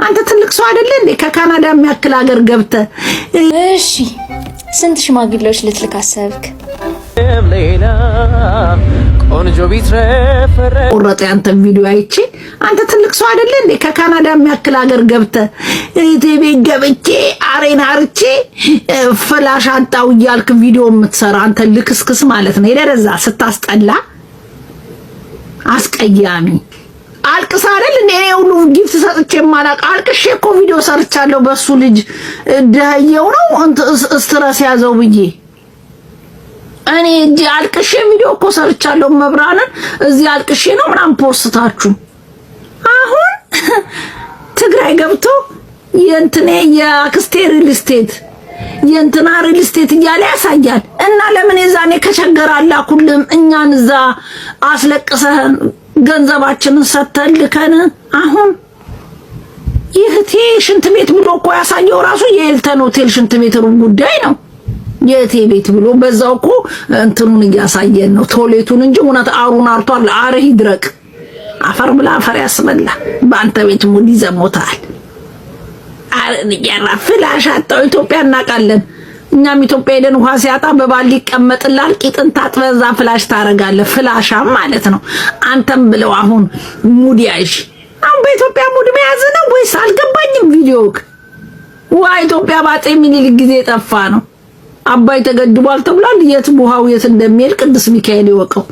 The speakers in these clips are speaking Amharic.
አንተ ትልቅ ሰው አይደለ እንዴ? ከካናዳ የሚያክል ሀገር ገብተህ። እሺ፣ ስንት ሽማግሌዎች ልትልክ አሰብክ? ሌላ ቆንጆ ቢትረፈረ ቆረጠ ያንተን ቪዲዮ አይቼ፣ አንተ ትልቅ ሰው አይደለ እንዴ? ከካናዳ የሚያክል ሀገር ገብተህ እህቴ ቤት ገብቼ አሬን አርቼ flash አጣው እያልክ ቪዲዮ የምትሰራ አንተ ልክስክስ ማለት ነው። የደረዛ ስታስጠላ፣ አስቀያሚ። አልቅስ አይደል እንዴ? እኔ ሁሉ gift ሰጥቼ የማላቅ አልቅሼ እኮ ቪዲዮ ሰርቻለሁ። በሱ ልጅ ደህየው ነው stress ያዘው ብዬ እኔ እጂ አልቅሼ ቪዲዮ እኮ ሰርቻለሁ። መብራንን እዚህ አልቅሼ ነው ምናምን ፖስታችሁ። አሁን ትግራይ ገብቶ የእንትኔ የአክስቴ real estate፣ የእንትና real estate እያለ ያሳያል። እና ለምን የዛኔ ከቸገረ አላኩልም? እኛን እዛ አስለቅሰህን ገንዘባችንን ሰተን ልከን፣ አሁን ይህቴ ሽንት ቤት ብሎ እኮ ያሳየው ራሱ የኤልተን ሆቴል ሽንት ቤት ሩብ ጉዳይ ነው። የእቴ ቤት ብሎ በዛው እኮ እንትኑን እያሳየን ነው፣ toilet ኡን እንጂ እውነት አሩን አርቷል። አርህ ይድረቅ። አፈር ብላ አፈር ያስበላ። በአንተ ቤት mood ይዘሞታል። አርን flash አጣው። ኢትዮጵያ እናውቃለን። እኛም ኢትዮጵያ ሄደን ውሃ ሲያጣ በባልዲ ይቀመጥልሃል። ቂጥን ታጥበህ እዛ flush ታረጋለህ። ፍላሻም ማለት ነው። አንተም ብለው አሁን mood ያዥ። አሁን በኢትዮጵያ mood መያዝ ነው ወይስ አልገባኝም። ቪዲዮክ ውሃ ኢትዮጵያ ባጤ ምኒልክ ጊዜ የጠፋ ነው። አባይ ተገድቧል ተብሏል። የት ውሃው የት እንደሚሄድ ቅዱስ ሚካኤል ይወቀው።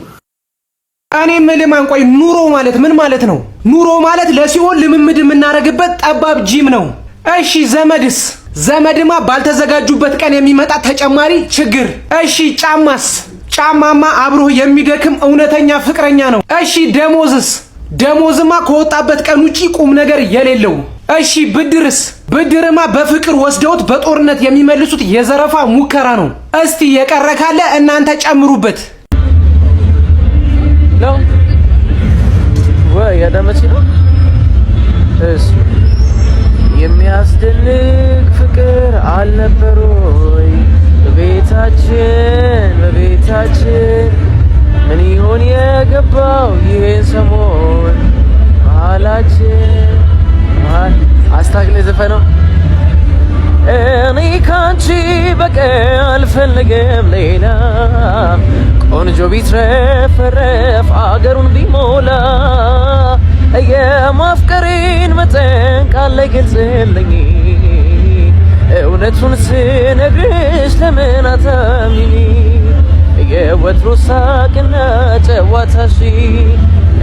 እኔ የምልህ ማን፣ ቆይ ኑሮ ማለት ምን ማለት ነው? ኑሮ ማለት ለሲኦል ልምምድ የምናደርግበት ጠባብ ጂም ነው። እሺ ዘመድስ? ዘመድማ ባልተዘጋጁበት ቀን የሚመጣ ተጨማሪ ችግር። እሺ ጫማስ? ጫማማ አብሮህ የሚደክም እውነተኛ ፍቅረኛ ነው። እሺ ደሞዝስ? ደሞዝማ ከወጣበት ቀን ውጪ ቁም ነገር የሌለው። እሺ ብድርስ? ብድርማ በፍቅር ወስደውት በጦርነት የሚመልሱት የዘረፋ ሙከራ ነው። እስቲ የቀረ ካለ እናንተ ጨምሩበት። ነው ወይ ያዳመች ነው? እሱ የሚያስደንቅ ፍቅር አልነበር ወይ በቤታችን? በቤታችን ምን ይሆን የገባው ይሄን ሰሞን መሀላችን? አስታክለ ዘፈነው። እኔ ካንቺ በቀር አልፈልግም ሌላ፣ ቆንጆ ቢትረፈረፍ አገሩን ቢሞላ፣ የማፍቀሬን መጠን ቃል ላይ ገልጽልኝ፣ እውነቱን ስነግርሽ ለምን አታምኚኝ? የወትሮ ሳቅና ጨዋታሽ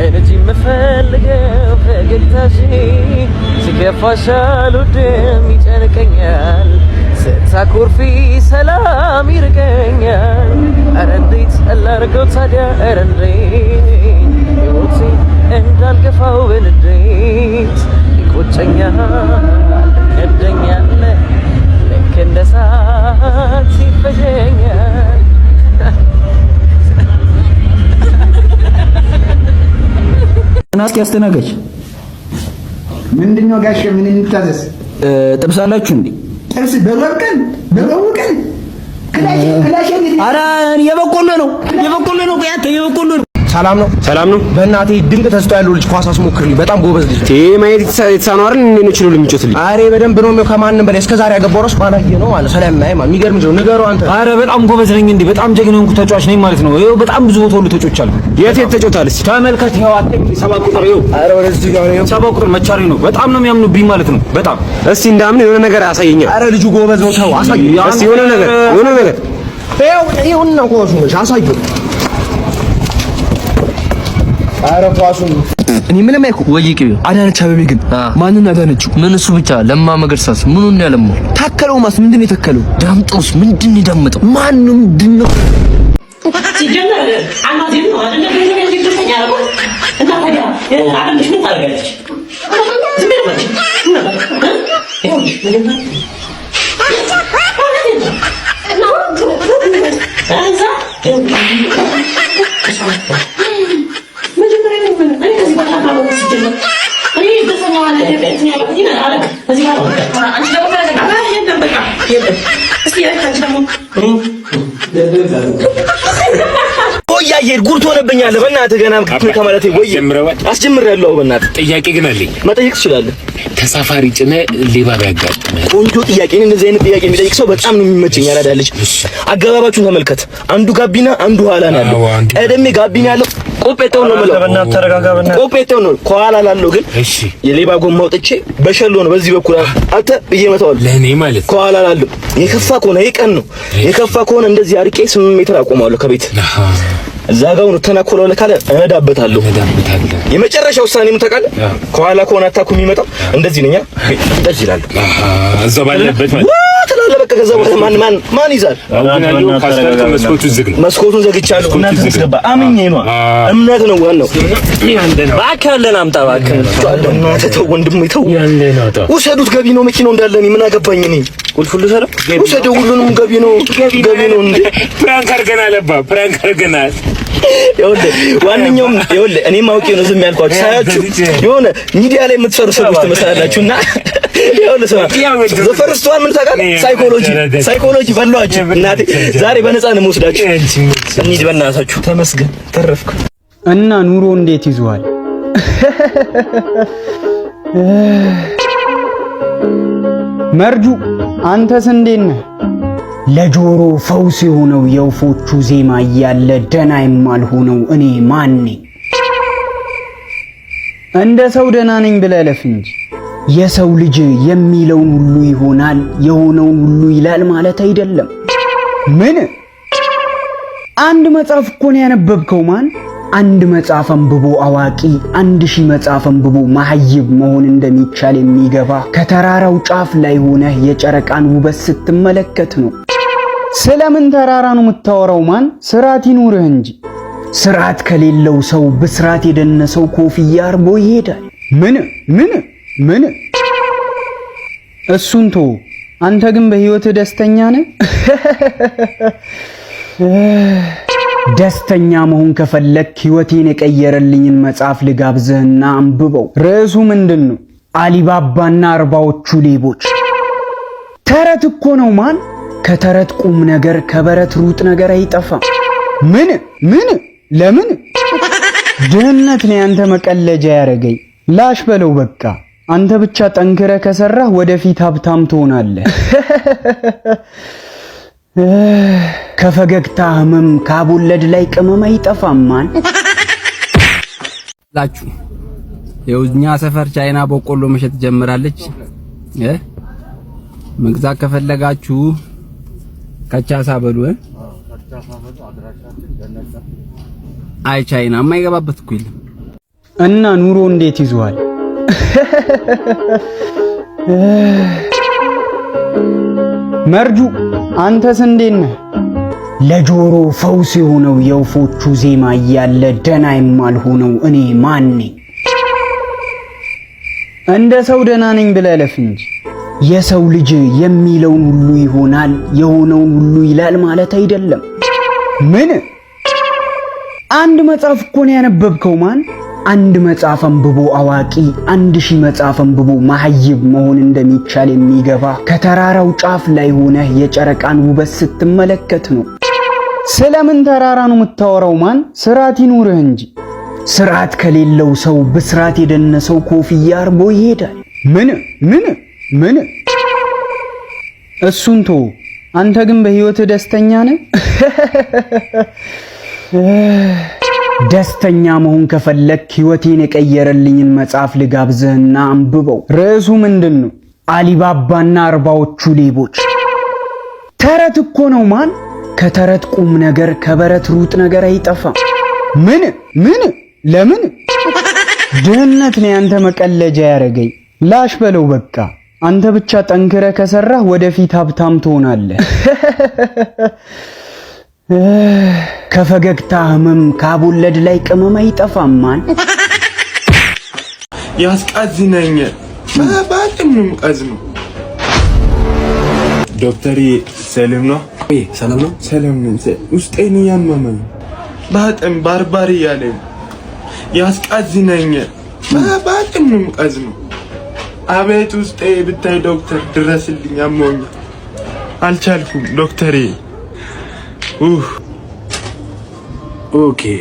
እንጂ የምፈልገው ፈገግታሽ፣ ሲከፋሽ አልወድም ይጨንቀኛል፣ ስታኮርፊ ሰላም ይርቀኛል። ኧረ እንዴት ላድርገው ታዲያ፣ ኧረ እንዴት ሕይወቴ እንዳልገፋው በንዴት፣ ይቆጨኛል፣ ይነደኛል፣ ልክ እንደ እሳት ይፈጀኛል። ናስቲ አስተናጋጅ። ምንድነው ጋሼ? ምን እንታዘዝ? ጥብስ አላችሁ እንዴ? ጥብስ በሮብ ቀን፣ በረቡዕ ቀን ክላሽ ክላሽ። ኧረ የበቆሎ ነው፣ የበቆሎ ነው። ቆይ አንተ፣ የበቆሎ ነው። ሰላም ነው? ሰላም ነው። በእናቴ ድንቅ ተስጦ ያለው ልጅ ኳስ አስሞክርልኝ። በጣም ጎበዝ ልጅ ነው። ይሄ ማየት የተሳነው አይደል? እንዴ ነው ችሎ የሚጮትልኝ? አሬ በደንብ ነው ከማንም በላይ። እስከ ዛሬ ያገባው ራሱ ባላየ ነው ማለት ስለማይ ማለት የሚገርም ልጅ ነው። ንገረው አንተ። አረ በጣም ጎበዝ ነኝ እንዴ! በጣም ጀግና የሆንኩ ተጫዋች ነኝ ማለት ነው። ይኸው በጣም ብዙ ቦታ ሁሉ ተጫውቻለሁ። የት የት ተጫውታለህ? እስኪ ተመልከት። ይኸው አትኝ 7 ቁጥር ይኸው። አረ ወደዚህ ጋር ነው። 7 ቁጥር መቻሪ ነው። በጣም ነው የሚያምኑብኝ ማለት ነው። በጣም። እስቲ እንዳምን የሆነ ነገር አሳየኛ። አረ ልጁ ጎበዝ ነው። ተው አሳየው። እስቲ የሆነ ነገር፣ የሆነ ነገር። ይኸው ይኸውና ኳሱ ነው፣ አሳየው። አረ ኳሱን እኔ ምንም አይኩ ወይ ቅቤው። አዳነች አበቤ ግን ማንን አዳነችው? ምን እሱ ብቻ፣ ለማ መገርሳስ ምኑን ነው ያለማው? ታከለው ማስ ምንድን ነው የተከለው? ዳምጠውስ ምንድን ነው የዳመጠው? ማን ነው፣ ምንድን ነው? ሲጀመር አማዜን ነው አይደለ? ገንዘብ ያዘ ደስተኛ ያደረጓት እና ታዲያ አለምሽ ምን ታደርጋለች? ዝም በለች። ይኸውልሽ መጀመሪያ እዛ መጀመሪያ እኔ ከዚህ በኋላ ማለት ሲጀመር እኔ ደስተኛ አለ ከዚህ በኋላ አንቺ ደግሞ የለም፣ በቃ የለም። እስኪ አንቺ ደግሞ ቆይ እየሄድክ ጉድ ትሆንብኛለህ። በእናትህ ገና ከማለቴ ወይ አስጀምሬያለሁ። በእናትህ ጥያቄ ግን አለኝ። መጠየቅ ትችላለህ። ተሳፋሪ ጭነህ ሌባ ቢያጋጥምህ? ቆንጆ ጥያቄ። እኔ እንደዚህ አይነት ጥያቄ የሚጠይቅ ሰው በጣም ነው የሚመቸኝ። ያራዳ ልጅ አገባባችሁን ተመልከት። አንዱ ጋቢና አንዱ ኋላ ነው ያለው። ቀደሜ ጋቢና ያለው ቆጴጤው ነው የምለው። ቆጴጤው ነው ከኋላ ላለው ግን የሌባ ጎማ አውጥቼ በሸሎ ነው በዚህ በኩል አንተ ብዬ እመታዋለሁ። ለኔ ማለት ከኋላ ላለው የከፋ ከሆነ ይሄ ቀን ነው የከፋ ከሆነ እንደዚህ አርቄ 8 ሜትር አቆማለሁ ከቤት እዛ ጋር ነው ተናኮለው ካለ እነዳበታለሁ። የመጨረሻ ውሳኔ ምን ታውቃለህ? ከኋላ ከሆነ attack ኡ የሚመጣው እንደዚህ ነኛ እንደዚህ ይላል። እዛው ባለበት ማለት ትላለህ። በቃ ከዛ በኋላ ማን ማን ማን ይዛል? መስኮቱ ዝግ ነው። መስኮቱን ዘግቻለሁ። እናንተ አስገባ። አምኜ ነው። እምነት ነው ዋናው። እባክህ ያለን አምጣ እባክህ። እናንተ ተው ወንድሜ ተው፣ ውሰዱት። ገቢ ነው መኪናው እንዳለ እኔ ምን አገባኝ እኔ። ቁልፍ ሁሉ ሰለው ውሰደው፣ ሁሉንም ገቢ ነው ገቢ ነው። እንዴ prank አድርገናል አባ፣ prank አድርገናል። ይኸውልህ ዋነኛውም ይኸውልህ እኔም አውቄ ነው ዝም ያልኳችሁ። ሳያችሁ የሆነ ሚዲያ ላይ የምትሰሩ ሰዎች ትመስላላችሁ። እና ይኸውልህ ስማ፣ the first one ምን ታውቃለህ? psychology psychology በላኋችሁ። እናቴ ዛሬ በነፃ ነው የምወስዳችሁ። እንሂድ በእናታችሁ። ተመስገን ተረፍኩ። እና ኑሮ እንዴት ይዟል? መርጁ አንተስ እንዴት ነህ? ለጆሮ ፈውስ የሆነው የወፎቹ ዜማ እያለ ደና የማልሆነው እኔ ማን ነኝ? እንደ ሰው ደና ነኝ ብለህ እለፍ እንጂ። የሰው ልጅ የሚለውን ሁሉ ይሆናል የሆነውን ሁሉ ይላል ማለት አይደለም። ምን አንድ መጽሐፍ እኮ ነው ያነበብከው? ማን አንድ መጽሐፍ አንብቦ አዋቂ፣ 1000 መጽሐፍ አንብቦ መሐይብ መሆን እንደሚቻል የሚገባ ከተራራው ጫፍ ላይ ሆነህ የጨረቃን ውበት ስትመለከት ነው። ስለምን ተራራ ነው የምታወራው? ማን ስርዓት ይኑርህ እንጂ። ስርዓት ከሌለው ሰው ብስራት የደነሰው ኮፍያ አርጎ ይሄዳል። ምን ምን ምን እሱን ቶ አንተ ግን በህይወትህ ደስተኛ ነህ? ደስተኛ መሆን ከፈለክ ህይወቴን የቀየረልኝን መጽሐፍ ልጋብዝህና አንብበው። ርዕሱ ምንድን ነው? አሊባባና 40ዎቹ ሌቦች። ተረት እኮ ነው ማን። ከተረት ቁም ነገር ከበረት ሩጥ ነገር አይጠፋም። ምን ምን ለምን ድህነት ነው ያንተ መቀለጃ ያረገኝ? ላሽ በለው በቃ። አንተ ብቻ ጠንክረህ ከሰራህ ወደፊት ሀብታም ትሆናለህ። ከፈገግታ ህመም ካቦለድ ላይ ቅመም አይጠፋም። ማን ላችሁ የውኛ ሰፈር ቻይና በቆሎ መሸጥ ጀምራለች። መግዛት ከፈለጋችሁ ከቻሳ በሉ። አይ ቻይና የማይገባበት እኮ የለም። እና ኑሮ እንዴት ይዟል? መርጁ አንተስ እንዴት ነህ? ለጆሮ ፈውስ የሆነው የወፎቹ ዜማ እያለ ደና የማልሆነው እኔ ማን ነኝ? እንደ ሰው ደና ነኝ ብለህ እለፍ እንጂ። የሰው ልጅ የሚለውን ሁሉ ይሆናል የሆነውን ሁሉ ይላል ማለት አይደለም። ምን አንድ መጽሐፍ እኮ ነው ያነበብከው? ማን አንድ መጽሐፍ አንብቦ አዋቂ፣ 1000 መጽሐፍ አንብቦ መሐይብ መሆን እንደሚቻል የሚገባ ከተራራው ጫፍ ላይ ሆነህ የጨረቃን ውበት ስትመለከት ነው። ስለምን ተራራ ነው የምታወራው? ማን ስርዓት ይኑርህ እንጂ። ስርዓት ከሌለው ሰው ብስራት የደነሰው ኮፍያ አርጎ ይሄዳል። ምን ምን ምን እሱን ቶ አንተ ግን በህይወትህ ደስተኛ ነህ? ደስተኛ መሆን ከፈለክ ህይወቴን የቀየረልኝን መጽሐፍ ልጋብዝህና አንብበው። ርዕሱ ምንድን ነው? አሊባባና 40ዎቹ ሌቦች። ተረት እኮ ነው ማን። ከተረት ቁም ነገር ከበረት ሩጥ ነገር አይጠፋም። ምን ምን ለምን ድህነት ነው ያንተ መቀለጃ ያረገኝ? ላሽ በለው በቃ። አንተ ብቻ ጠንክረህ ከሰራህ ወደፊት ሀብታም ትሆናለህ። ከፈገግታ ህመም ካቦለድ ላይ ቅመም አይጠፋም። ማን ያስቃዝነኛል። በጣም ነው የምቃዝነው። ዶክተር ሰላም ነው? ሰላም ነው። ሰላም ነው። ውስጤን እያመመኝ በጣም ባርባር እያለኝ ያስቃዝነኛል። በጣም ነው የምቃዝነው። አቤት ውስጤ ብታይ ዶክተር ድረስልኝ፣ አሞኛል፣ አልቻልኩም ዶክተሬ። Okay፣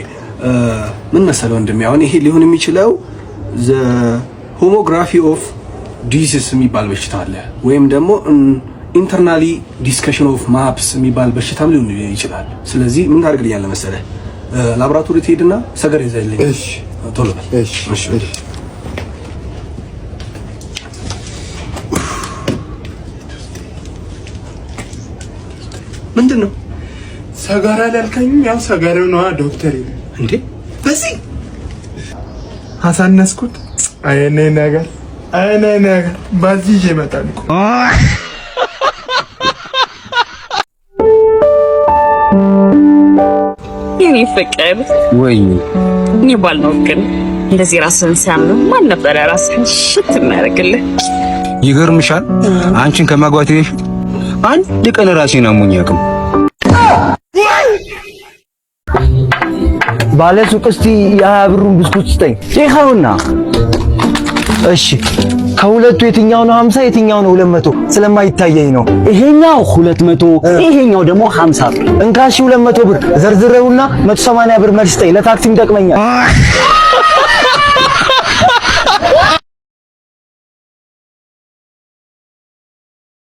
ምን መሰለህ ወንድሜ፣ አሁን ይሄ ሊሆን የሚችለው the homography of disease የሚባል በሽታ አለ፣ ወይም ደግሞ internally discussion of maps የሚባል በሽታም ሊሆን ይችላል። ስለዚህ ምን ታደርግልኛለህ መሰለህ፣ ላቦራቶሪ ትሄድና ሰገር ይዘህልኝ። እሺ፣ ቶሎ በል። እሺ፣ እሺ። ምንድን ነው? ሰጋራ ላልከኝም ያው ሰጋሪው ነዋ ዶክተር። እንዴ በዚህ አሳነስኩት። አይኔ ነገር፣ አይኔ ነገር፣ በዚህ ይዤ እመጣለሁ እኮ። የኔ ፍቅር። ወይ። እኔ ባልኖር ግን እንደዚህ ራስህን ሲያምኑ ማን ነበረ ራስህን ሽት የሚያደርግልህ? ይገርምሻል፣ አንቺን ከማግባቴ በፊት አንድ ቀን ራሴን አሞኝ አያውቅም። ባለ ሱቅ፣ እስቲ የ20 ብሩን ብስኩት ስጠኝ። ይኸውና። እሺ፣ ከሁለቱ የትኛው ነው 50፣ የትኛው ነው 200? ስለማይታየኝ ነው። ይሄኛው 200፣ ይሄኛው ደግሞ 50 ብር። እንካሺ 200 ብር ዘርዝረውና 180 ብር መልስ ስጠኝ። ለታክሲም ይጠቅመኛል።